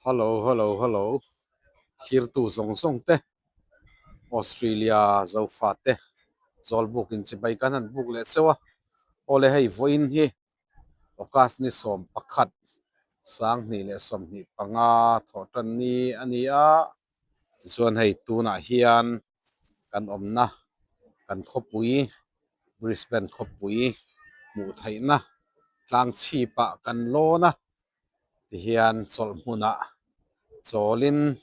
Hello hello hello thirtu zawng zawng te Australia zofa te Zawlbuk in chibai kan han buk leh chauh a awle hei vawiin hi August ni 11 2025 thawh tan ni a ni a tichuan hei tunah hian kan awmna kan khawpui Brisbane khawpui hmuh theihna tlang chhipah kan lawn a tihian chawlh hmunah chawlin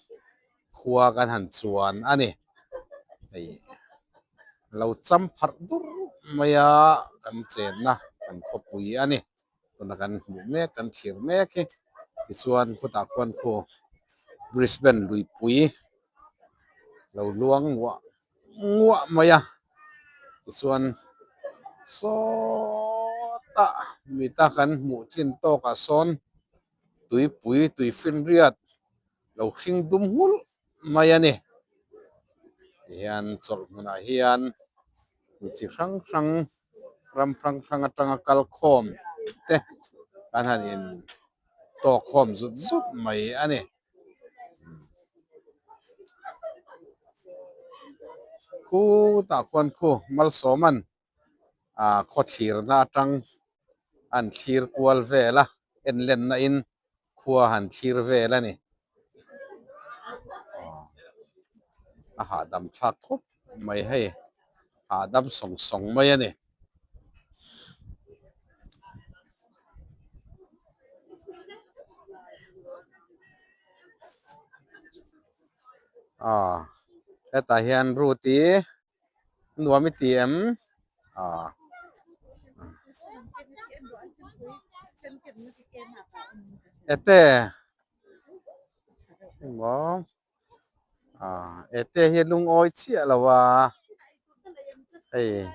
khua kan han chuan a ni. Hei lo cham pharh dur mai a kan chenna kan khawpui a ni. Tuna kan hmuh mek kan thlir mek hi tichuan khutah khuan khu Brisbane luipui lo luang nguah nguah mai a tichuan sawtah mita kan hmuh tlin tawkah sawn tuipui tui finriat lo hring dum nghulh mai a ni tihian chawlh hmunah hian mi chi hrang hrang ram hrang hrang atanga kal khawm te kan han in tawk khawm zut zut mai a ni. Khutah khuan khu Malsawman ah khaw thlirna atang an thlir kual vel a, en lenna in khua han thlir vel a ni. A hahdam thlak khawp mai hei, hahdam sawng sawng mai a ni. Aw hetah hian Ruth-i nuam i ti em? Aw. Ete engmaw Aaa ete hi lungawi chiah lo a hei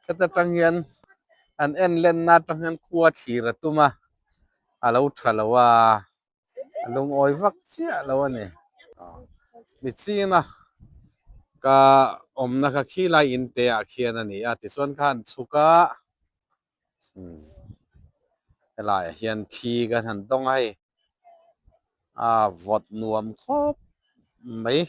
heta tang hian an en lenna atang hian khua thlir a tum a a lo tha lo a a lungawi vak chiah lo a ni ni chin a ka awmna kha khilai in te ah khian a ni a tichuan kha an chhuk a helaiah hian thli kan han dawng a hei a vawt nuam khawp mai.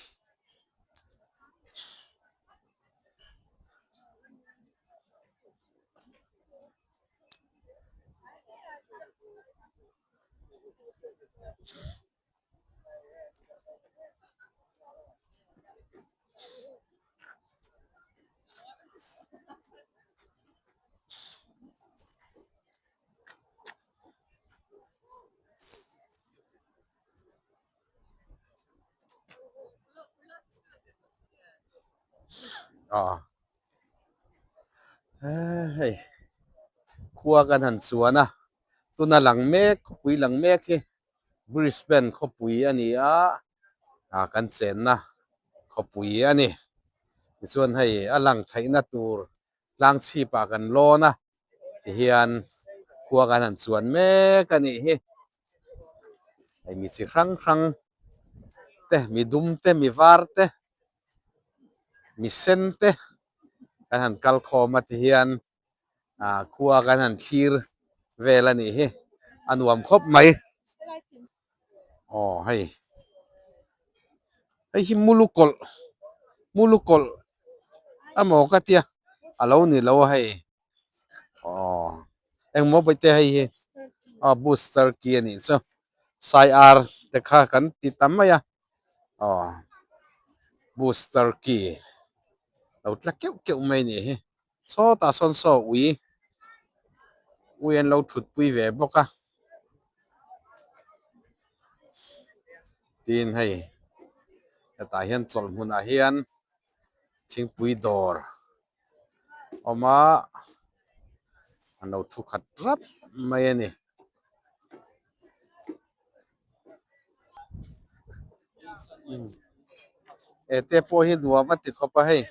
Aw hei khua kan han chuan a tuna lang mek khawpui lang mek hi Brisbane khawpui a ni a, ah kan chenna khawpui a ni. Tichuan hei a lang theihna tur tlang chhipah kan lawn a, tihian khua kan han chuan mek a nih hi. Hei mi chi hrang hrang te, mi dum te, mi var te, mi sen te kan han kal khawm a tihian ah khua kan han thlir vel a nih hi a nuam khawp mai aw hei hei hi mulu kawlh mulu kawlh amaw ka tia a lo ni lo a hei aw engmaw bawihte hei hi aw booster key a nih chu sai ar te kha kan ti ta mai a aw booster key lo tla keuh keuh mai a nih hi. Sawtah sawn saw ui ui an lo thut pui ve bawk a tin hei hetah hian chawlh hmunah hian thingpui dawr awm a an lo thu khat rap mai a ni. Ete pawh hi nuam a ti khawp a hei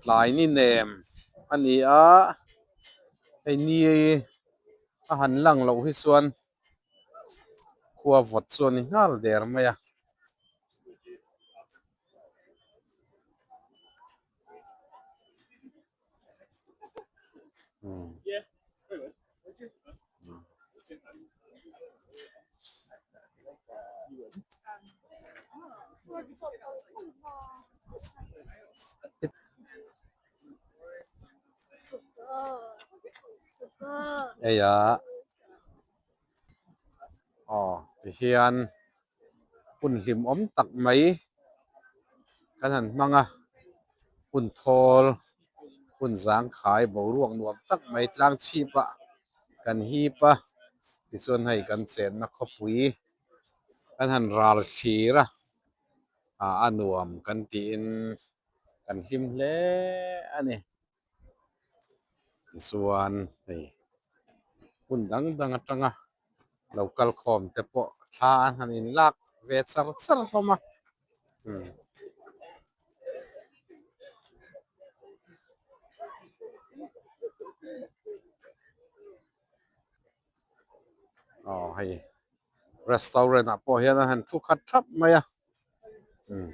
tlai ni nem a ni a hei ni a han lang loh hi chuan khua vawt chu a ni nghal der mai a. Hei ah aw tihian hun hlimawm tak mai kan han hmang a, hun thawl hun zangkhai boruak nuam tak mai tlang chhip ah kan hip a tichuan hei kan chenna khawpui kan han ral thlir a ah a nuam kan tiin kan hlim hle a ni. Tichuan hei hun dang dang atanga lo kal khawm te pawh thla an han in lak ve char char hlawm a umm. Aw hei restaurant ah pawh hian an han thu khat thap mai a umm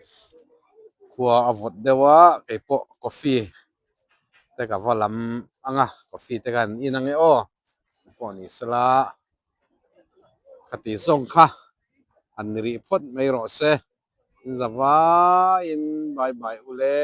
khua a vawt deuh a keipawh coffee te ka va lam ang a coffee te khan in ang e aw pawh ni sela khati zawng kha han ni rih phawt mai rawh se in za vaiin bye bye ule.